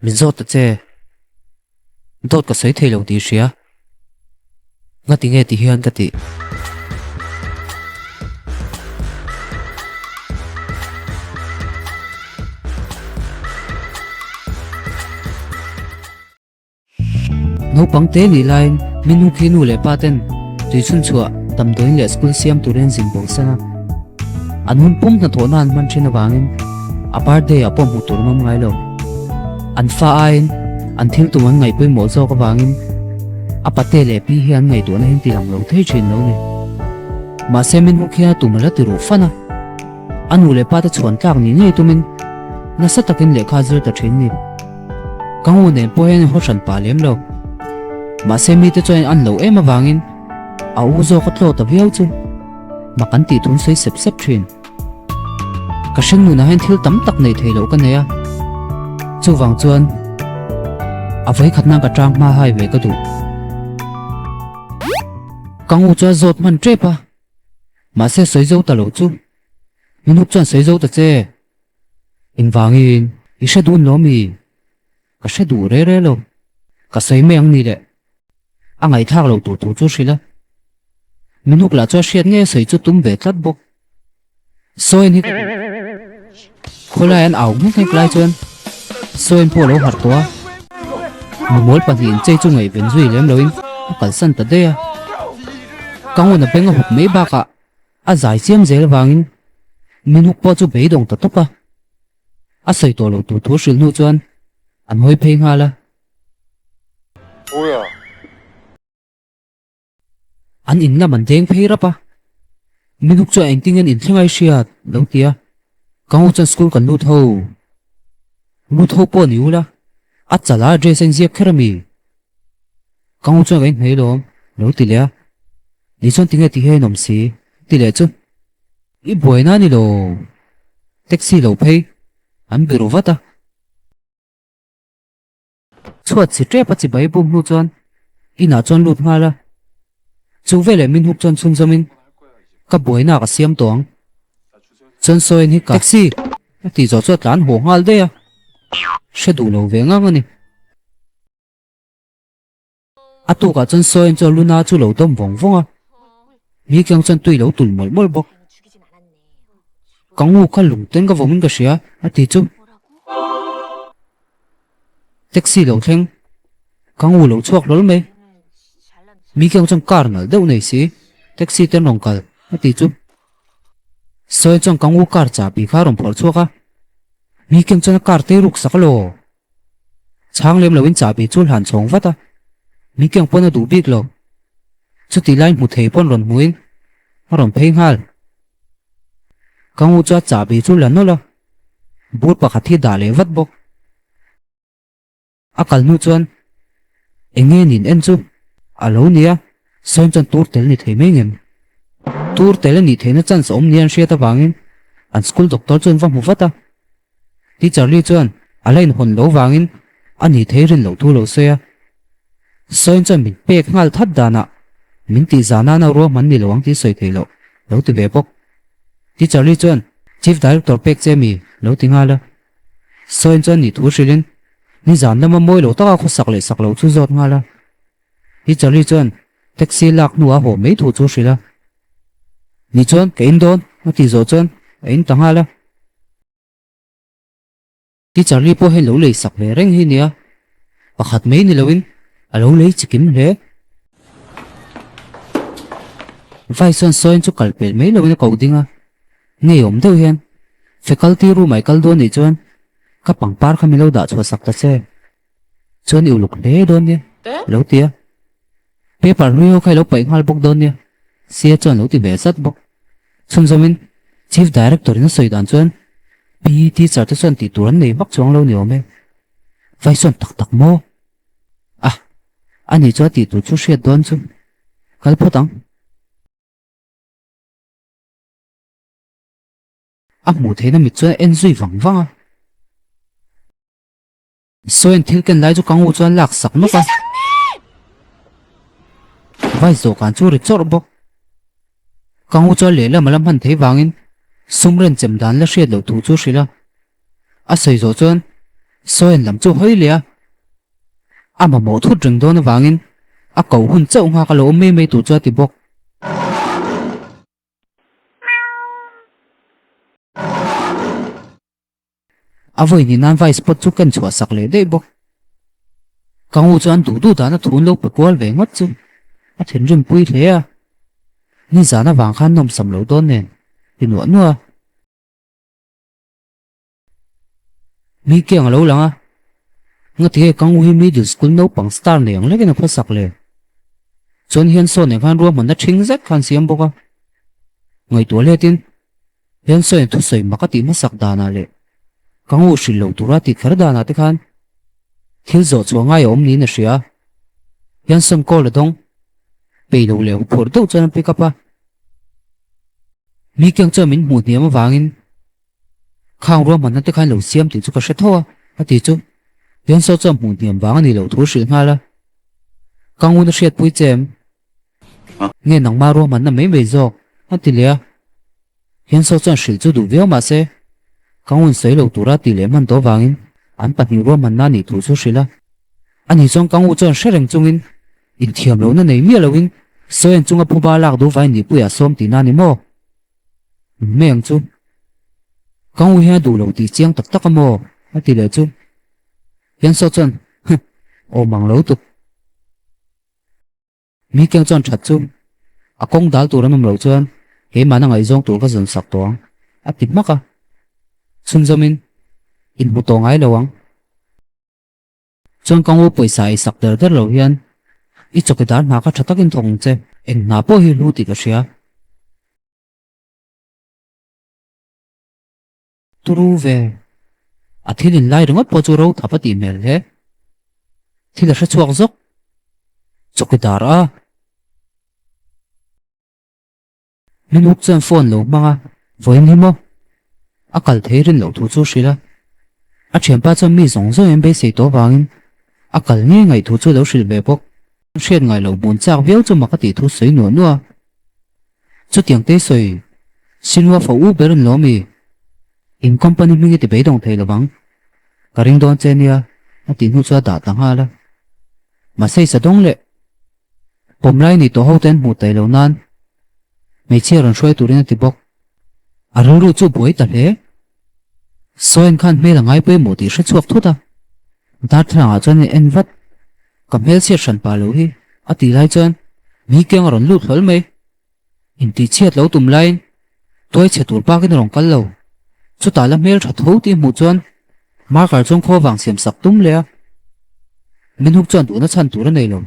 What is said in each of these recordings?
Min zawt ta che. Dawt ka sawi thei lo tih i hria. Ngati nge ti hian ka tih. Naupang te nih laiin Minu khi nu leh pa ten tui chhun chhuah damdawiin leh school siam turin zin bo san a. An hun pum hnathawhna an hman thin avangin a birthday ah pawh hmuh tur an awm ngai lo. An fa aiin an thil tum an ngaih pawimawh zawk avangin a pate leh pi hi an ngaihtuahna hian ti lang lo thei thin lo ni. Mahse Minu khian a tum a la ti ruh fan a. A nu leh pa te chhuan tlak nih ngei tumin nasa takin lehkha a zir ta thin ni. Ka ngu nen pawh hian haw hran pah lem lo. Mahse mite chuan an lo em avangin a u zawk a tlaw ta viau chu mak an tih thun sawi sep sep thin. Ka hringnunah hian thil tam tak neih theih loh ka nei a, chuvang chuan a vawikhat nan ka tang hma hai ve ka duh. Ka ngu chu a zawt hman tep a, mahse sawi zo ta lo chu Minuk chuan sawi zo ta che. Engvangin i hre dun lo mi? Ka hre duh re re lo. Ka sawi mai ang ni le. A ngaihthlak loh tur thu chu hrilh a. Minuk lah chu a hriat ngei a sawi chu tum ve tlat bawk. Sawiin hi ka duh. Khawlai an au nghek nghek lai chuan Sawiin pawh a lo harh tawh a. Mimawl pahnihin chei chu ngaihven zui lem loin a kalsan ta daih a. Ka ngun a beng a hup mai bakah A zai chiam zel avangin Minuk pawh chu beidawng ta tawp a, a sawi tawh loh tur thu hrilh hnu chuan an hawi phei nghal a. An in lam an deng phei rap a, Minuk chuan engtin nge inthleng ai hriat lo ti a, ka ngu chuan school kan lut ho, lut ho pawh ni ula, a chal a dress a inziak kher a mi? Ka ngu chuan ka inhmei lawm lo ti leh a, Ni chuan tinge ti hian awm si ti leh chu i buaina a ni lo, taxi lo phei an be ru vat a. Chhuat si tep a chibai bum hnu chuan inah chuan lut nghal a, chu veleh min hup chuan chhunzawmin ka buaina ka siam tawh ang chuan sawiin hi ka taxi a tih zawh chu a tlan haw nghal daih a, hre duh lo ve ngang a ni. A tukah chuan Sawiin chuan Luna chu lo dawm vawng vawng a, Mikiang chuan tui lo tul mawlh mawlh bawk. Ka ngu kha lung ten ka vawmin ka hria, a ti chu. Taxi lo thleng, ka ngu lo chhuak hlawl mai. Mikiang chuan car nalh deuh nei si, taxi ten rawn kal, a ti chu. Sawiin chuan ka ngu car chahbi kha a rawn phawrh chhuak a, Mikiang chuan a car te ruk sak alaw. Chhang lem loin chahbi chu hlan chhawng vat a, mi keng pawn a duh bik lo. Chutih lai hmu thei pawn rawn hmuin a rawn phei nghal. Ka ngu chu a chahbi chu la nawlh a, bur pakhat hi dah leh vat bawk. A kal hnu chuan eng nge nin en chu a lo nia, sawn chuan tur tel ni thei mai ngem. Tur tel a nih theihna chance a awm nia an hriat avangin an school doctor chuan va hmu vat a. Teacher Lee chuan a la inhawn lo vangin a ni thei rin loh thu lo sawi a. Sawiin chuan min pek nghal that danah min tih zah nana ruahman ni lo ang tih sawi thei loh lo ti ve bawk. Teacher Lee chuan Chief Director pek che mi lo ti nghal a. Sawiin chuan nih thu hrilhin nizan lama mawi lo taka khawsak leh sak lo chu zawt nghal a. Teacher Lee chuan taxi lak hnuah haw mai thu chu hrilh a. Ni chuan ka in dawn a tih zawh chuan a in ta nghal a. Teacher Lee pawh hei lo lei sak ve reng hi nia, pakhat mai ni loin a lo lei chikim hle. Vai chuan sawiin chu kal pel mai loin a koh ding a, ngeiawm deuh hian faculty room ah i kal dawn nih chuan ka pangpar kha min lo dah chhuah sak ta che. Chuan i uluk hle dawn nia, lo ti a. Paper hlui ho kha i lo paih nghal bawk dawn nia, Sia chuan lo ti ve zat bawk. Chhunzawmin Chief Director in a sawi dan chuan PE teacher te chuan tih tur an nei vak chuang lo ni awm e. Vai sawn tak tak maw? A, ani chu a tih tur chu hriat dawn chu kal phawt ang. A hmuh theihna mit chuan a en zui vang vang a. Sawiin thil ken lai chu ka ngu chuan lak sak nawk a. Vai zawhkan chu ri chawrh bawk. Ka ngu chuan lehlam a la hman thei vangin sum ren chem dan la hriat loh thu chu hrilh a. A sawi zawh chuan Sawian lam chu hawi leh a, a mamawh thut reng dawn avangin a ko hun chauh nghak a lo awm mai mai tur chu a ti bawk. A vawi hnih nan vice pot chu ken chhuah sak leh daih bawk. Ka ngu chuan duh duh dan a thun lo pe kual ve ngawt chu a thinrim pui hle a, nizan avang khan nawmsam lo dawn nen ti nuah nuah a. Mi kiang a lo lang a, ngatinge ka ngu hi middle school naupang star nei ang hlekin a khawsak le? Chuan hian saw nen khan ruahmanna ṭhing zet khan siam bawk a, ngaihtuah hletin Hian sawiin thusawi mak a tih hmasak danah leh ka ngu hrilh loh tura tih kher danah te khan thil zawh chhuah ngai a awm niin a hria a. Hian sawn call a dawng peih loh leh huphurh deuh chuan a pick up a. Mi kiang chuan min hmuh hniam avangin khang ruahmanna te khan lo siam tih chu ka hre tho a, a ti chu. Hian saw chuan hmuh hniam vang a nih loh thu a hrilh nghal a. Ka ngun a hriatpui che em? Nge nangmah ruahmanna mai mai zawk a ti leh a, Hiansaw chuan hrilh chu duh viau mahse ka ngun sawi lo tura tih leh hman tawh vangin an pahnih ruahmanna a nih thu chu hrilh a. Ani chuan ka ngu chuan hre reng chungin inthiam lohna nei miah loin Sawian chunga phuba lak duh vai nihpuiah sawm tihna a ni maw? Min hmei ang chu. Ka ngu hian a duh lo tih chiang tak tak a maw? a ti leh chu Hiansaw chuan Huh! Awm ang lo tuk. Mi keng chuan that chu a kawng dal tur an awm loh chuan keimahna ngaihzawng tur ka zawn sak tawh ang a ti hmak a, chhunzawmin inhmu tawh ngai lo ang. Chuan ka ngu pawisa ei sak der der lo hian i chawkidar hna kha tha takin thawk ang che, eng hna pawh hi hlu tih ka hria. Turu ve. A thil in lai ringawt pawh chu ro thap a tih hmel hle. Thil a hre chhuak zawk. Chawkidar a. Minhuk chuan phone lo hmang a, vawiin hi maw? A kal thei rin loh thu chu hrilh a. A thianpa chuan mi zawng zawng in beisei tawh avangin a kal ngei ngaih thu chu lo hrilh ve bawk. Hriat ngai loh hmun chak viau chu mak a tih thu sawi nuah nuah a. Chutiang te sawi Sinua fa u ber in lawm i, in company hming i ti beidawng thei lovang, ka ring dawn che nia a tih hnu chu a dah ta nghal a. Mahse i sa dawng leh pawm lai ni tawh ho te an hmuh taih lo nan hmeichhia rawn hruai turin a ti bawk. A rilru chu buai ta hle. Sawian khan hmel a ngai pawimawh tih hre chhuak thut a, darthlalangah chuan a en vat. Ka hmel chhiat hran pah lo hi a tih lai chuan mi kiang a rawn lut hlawl mai. Intih chhiat lo tum laiin tuai chhe tur bakin a rawn kal lo. Chutah la hmel tha tho tih hmuh chuan marker chuan khaw vang siam sak tum leh a, Minhuk chuan duhna chhan tur a nei lo.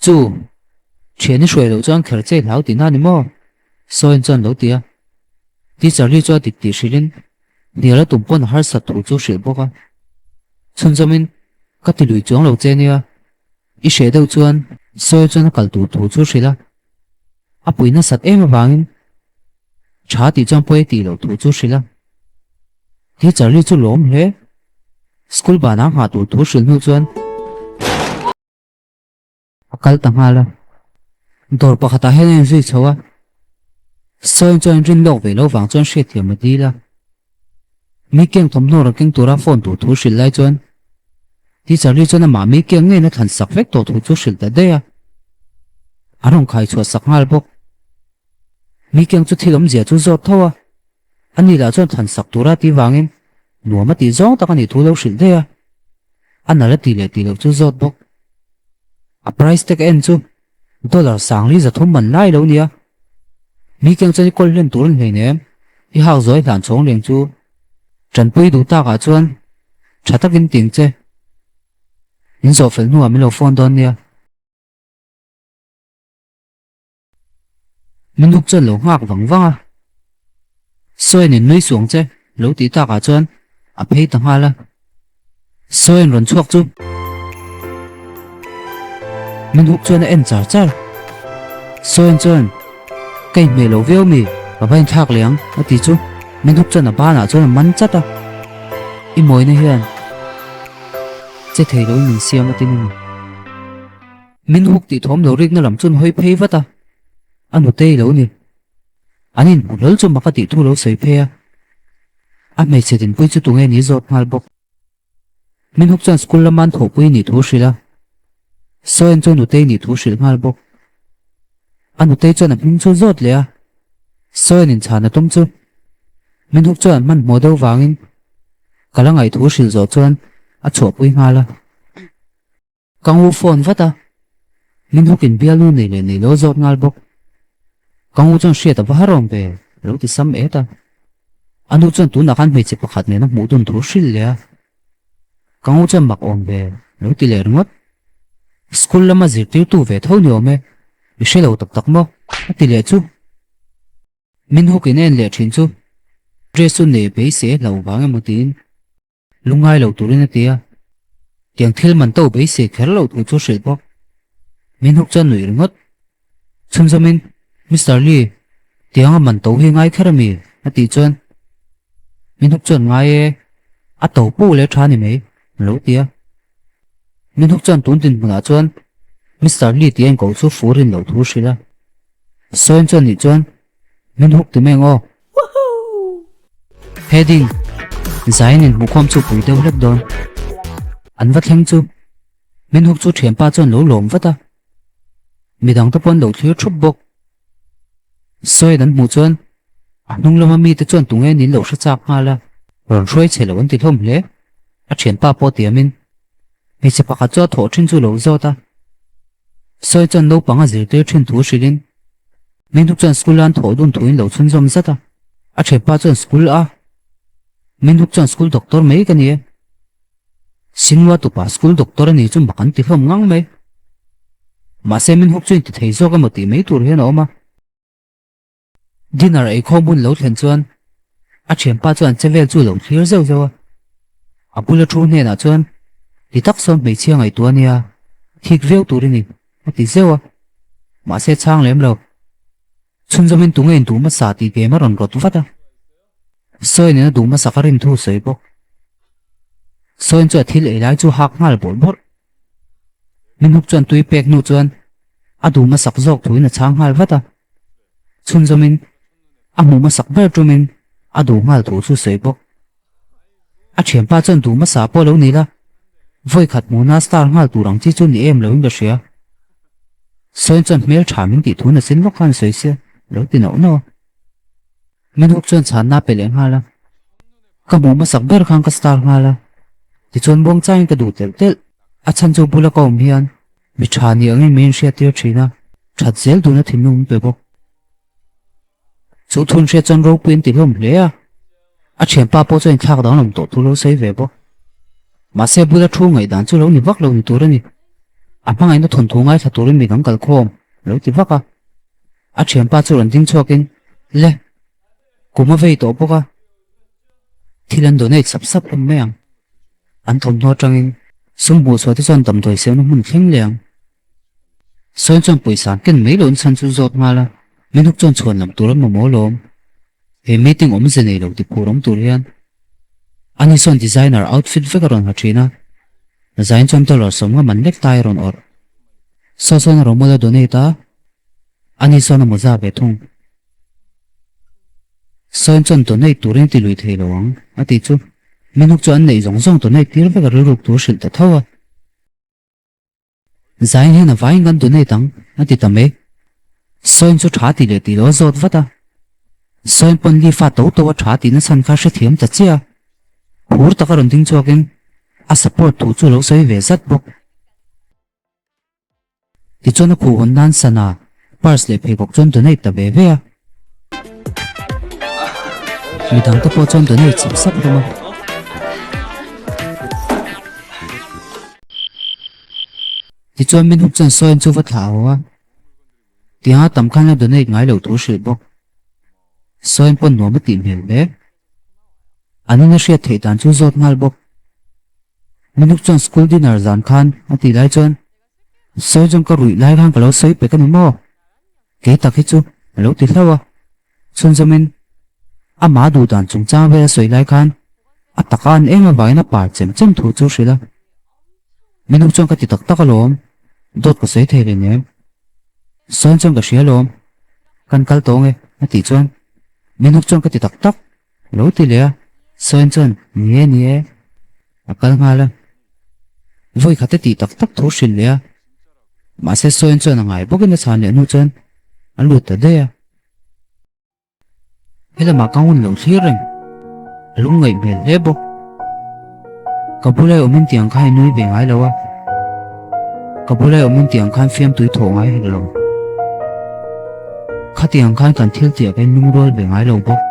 Chu, thian i hruai loh chuan kher che i hlau tihna a ni maw? Sawiin chuan lo ti a. Teacher Lee chu a dik tih hrilhin hnial a tum pawn a harsat thu chu hrilh bawk a. Chhunzawmin, Ka ti lui chuang lo che nia, i hreh deuh chuan Sawi chuan a kal tur thu chu hrilh a. A pui nasat em avangin tha tih chuan pawi a tih loh thu chu hrilh a. Teacher Lee chu lawm hle. School banah nghah tur thu hrilh hnu chuan a kal ta nghal a. Dawr pakhatah hian a inzui chho a, Sawiin chuan rin lawk ve lo vang chuan hriatthiam a dil a. Mi keng thawmhnaw rawn keng tura phone tur thu hrilh lai chuan Teacher Lee chuan amah mi keng ngeiin a thlan sak vek tawh thu chu hrilh ta daih a, a rawn khai chhuah sak nghal bawk. Mi keng chu thil awmzia chu zawt tho a. Ani lah chuan thlan sak tura tih vangin nuam a tih zawng tak a nih thu lo hrilh daih a, a nalh a tih leh tih loh chu zawt bawk. A price tag a en chu dollar sangli 300 man lai lo nia. Mi keng chuan i kawl hlen tur a ni hleinem, i hak zuai hlan chhawng leng chu tanpui duh takah chuan tha takin ting che. In zawh fel hnuah min lo phone dawn nia. Minuk chuan lo nghak vang vang a, Sawian in nui suang che lo tih takah chuan a phei ta nghal a, Sawian rawn chhuak chu Minuk chuan a en char char. Sawian chuan, Ka inhmeh lo viau mi, ka va inthlak leh ang a ti chu Minuk chuan a banah chuan a man chat a, I mawina hian che thei loin min siam a ti ni mi. Min huk tih thawm lo rikna lam chuan hawi phei vat a, a nutei lo ni. An inhmu hlawl chu mak a tih thu lo sawi phei a. A hmeichhe dinpui chu tunge ni zawt nghal bawk. Minhuk chuan school lama an thawhpui nih thu hrilh a, Soen chu nutei nih thu hrilh nghal bawk. A nutei chuan a hming chu zawt leh a, Soen in chhan a tum chu Minhuk chuan an hmanhmawh deuh vangin ka la ngaih thu hrilh zawh chuan a chhuahpui nghal a. Ka ngu phone vat a, min hukin bialnu nei leh nei lo zawt nghal bawk. Ka ngu chuan hriat a va har awm ve, a lo ti sam et a. A nu chuan tunah khan hmeichhe pakhat nena hmuh dun thu hrilh leh a. Ka ngu chuan mak awm ve, a lo ti leh ringawt. School lama zirtirtu ve tho ni awm e, i hre lo tak tak maw? a ti leh chu. Min hukin en leh thin chu, dress chu nei beisei a hlauh vang emaw tiin. Lungngai lo turin a ti a, tiang thil man to beisei kher loh thu chu hrilh bawk. Min huk chuan nuih ringawt. Chhunzawmin, Mister Lee, tianga man to hi ngai kher a mi? a tih chuan, Min huk chuan ngai e, a to poh leh tha ni mai, a lo ti a. Min huk chuan tun dinhmunah chuan Mister Lee tih a inkoh chu furin loh thu hrilh a. Sawiin chuan nih chuan, Min huk ti mai ang aw. Heading, Zain in hmuhkhawm chu pui deuh hlek dawn. An va thleng chu min huk chu thianpa chuan lo lawm vat a. Midang te pawh an lo thlir thup bawk. Sawiin an hmuh chuan a hnung lama mite chuan tunge nin lo hre chak nghal a, rawn hruai che lo an ti hlawm hle. A thianpa pawh tiamin hmeichhe pakhat chu a thawh thin chu lo zawt a. Sawi chuan naupang a zirtir thin thu hrilhin Minhuk chuan school a an thawh dun thuin lo chhunzawm zat a. A thianpa chuan school a Minhuk chuan school doctor mai ka ni e. Sinwa tupa school doctor a ni chu mak an ti hlawm ngang mai. Mahse Minhuk chu inti thei zawk emaw tih mai tur hian a awm a. Dinner eikhawm hun lo thlen chuan a thianpa chuan che vel chu lo thlir zeuh zeuh a. A bula thu hnenah chuan ti tak sawn hmeichhia ngaihtuah a nia, thik viau tur i ni a ti zeuh a. Mahse chhang lem lo. Chhunzawmin tunge in duh hmasa tih game a rawn rawt vat a. Sawiin a duh hmasa ka rin thu sawi bawk. Sawiin chu a thil ei lai chu hak nghal bawrh bawrh. Minhuk chuan tui pek hnu chuan a duh hmasak zawk thuin a chhang nghal vat a. Chhunzawmin a hmuh hmasak ber tumin a duh nghal thu chu sawi bawk. A thianpa chuan duh hmasa pawh lo ni la, vawi khat hmuhna star nghal tur ang chi chu ni em loin ka hria. Sawiin chuan hmel tha min tih thu na sin lawk khan sawi sia, lo ti nauh nauh a. Minhuk chuan chhanna pe leh nghal a, Ka hmuh hmasak ber khan ka star nghal a, tichuan buangchangin ka duh telh telh. A chhan chu bula ka awm hian mi tha ni angin min inhriat tir thin a, that zel duna thinlung min pe bawk. Chu thun hriat chuan ropui an ti hlawm hle a, a thianpa pawh chuan inthlak danglam tawh thu lo sawi ve bawk. Mahse bula thu ngaihdan chu lo ni vak lo ni tur a ni. A hmangaihna thawnthu ngaithla turin midang kalkhawm lo ti vak a. A thianpa chu rawn ding chhuakin, Le, kum a vei tawh bawk a, thil an donate sap sap hlawm mai ang. An thawmhnaw atangin sum hmuh chhuah te chuan damdawi siamna hmun thleng leh ang. Sawiin chuan pawisa an ken mai loh chhan chu zawt nghal a, Minhuk chuan chhuan lam tur an mamawh alawm. He meeting awmze nei lo ti phur awm tur hian ani sawn designer outfit vek a rawn ha thin a, Zain chuan dollar 50 man lek tai a rawn awrh. Saw sawn a rawmawl a donate a, ani sawn a mawza ve thung. Sawiin chuan donate turin a ti lui thei lo ang a tih chu Minhuk chu an neih zawng zawng donate tir vek a rilruk tur hrilh ta tho a. Zain hian a vaiin kan donate ang a ti ta mai. Sawiin chu tha ti leh tih lo a zawt vat a. Sawiin pawn li fa to to a tha tihna chhan kha hrethiam ta chiah a. Phur taka rawn ding chhuakin a support thu chu lo sawi ve zat bawk. Tichuan a khuh hawn nan sana purse leh pheikhawk chuan donate ta ve ve a. Midang te pawh chuan donate sap sap hlawm a. Tichuan Minhuk chuan sawiin chu va thlah haw a. Tianga tam khan la donate ngai loh thu hrilh bawk. Sawiin pawn nuam a tih hmel hle. An ina hriat theih dan chu zawt nghal bawk. Minhuk chuan school dinner zan khan a tih lai chuan sawi chuan ka ruih lai khan ka lo sawi pek a ni maw? Kei tak hi chu a lo ti hlauh a, chhunzawmin amah duh dan chungchang vel a sawi lai khan a taka an eng avangin a par chem chem thu chu hrilh a. Minuk chuan ka ti tak tak alawm, dawt ka sawi thei reng em? Sawn chuan ka hria alawm, kan kal tawng e a tih chuan Minuk chuan ka ti tak tak a lo ti leh a. Sawiin chuan, Ni e, ni e, a kal nghal a. Vawi khat a tih tak tak thu hrilh leh a. Mahse Sawiin chuan a ngai bawkin a chhan leh hnu chuan a lut ta daih a. Helamah ka hun lo thlir reng, a lungngaih hmel hle bawk. Ka bulai awmin tiang khan i nui ve ngai lo a, ka bulai awmin tiang khan fiamtui thawh ngai hek lo. Khatiang khan kan thil tih ah ka inlungrual ve ngai lo bawk.